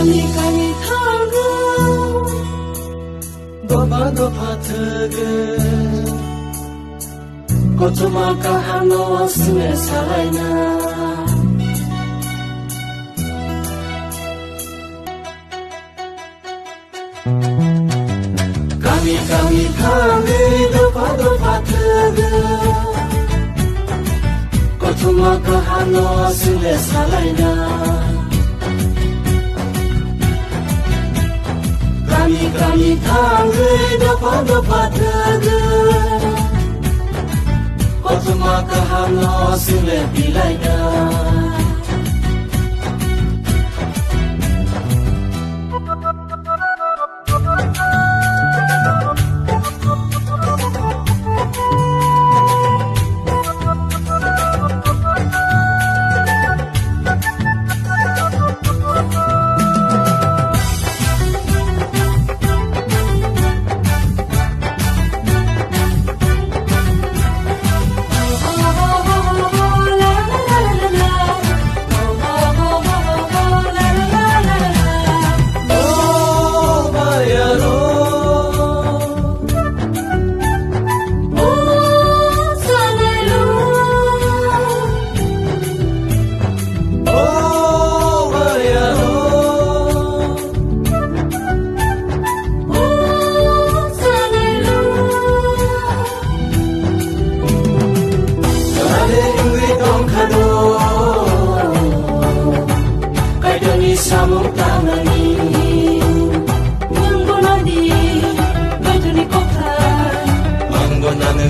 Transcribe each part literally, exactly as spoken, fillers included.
Kami kami thango, dopha dopha thwgo. Kothoma kaham no swngle salaina. Kami kami thangwi dopha dopha thwgo. Kothoma kaham no swngle salaina. Kami kami thangwi dopha dopha thwgo. Kothoma kaham no swngle bilaina. Kaitorni samung tangnani. Nwng bono di, Kaitorni kothai. Ang bo nano,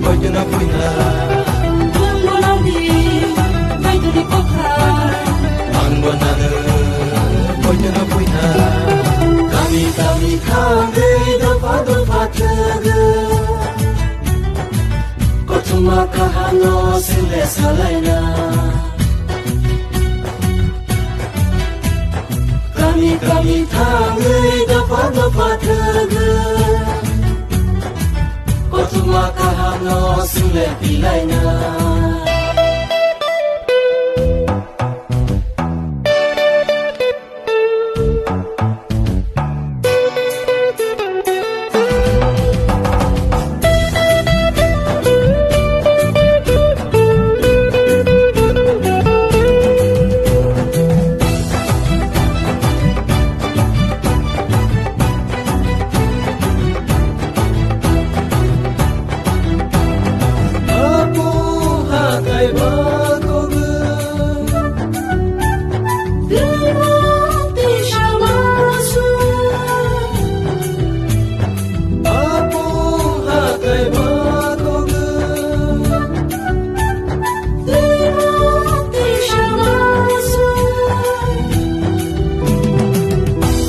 Kaitorno puina. Nwng bono di, Kaitorni kothai. Ang bo nano, Kaitorno puina. Kami kami thangwi dopha dopha thwgo. Kothoma kaham no swngle salaina. Kami kami thangwi dopha dopha thwgo. Kothoma kaham no swngle bilaina.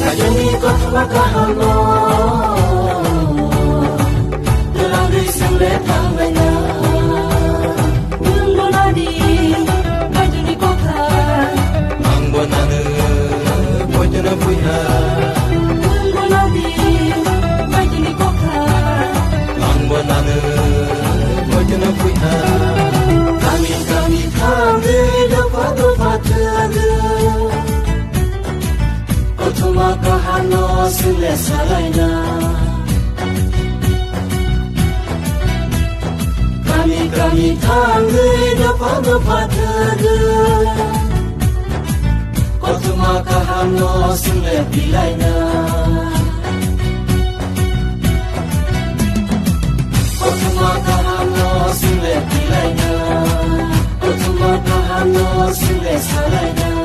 Kaitorni kothoma kaham no twlangwi swngle thanglaina. Nwng bono di, Kaitorni kothai. Ang bo nano, Kaitorno puina. Nwng bono di, Kaitorni kothai. Ang bo nano, Kaitorno puina. Kami kami thangwi dopha dopha thwgo. Kothoma kaham no swngle salaina. Kami kami thangwi dopha dopha thwgo. Kothoma kaham no swngle bilaina. Kothoma kaham no swngle bilaina. Kothoma kaham no swngle salaina.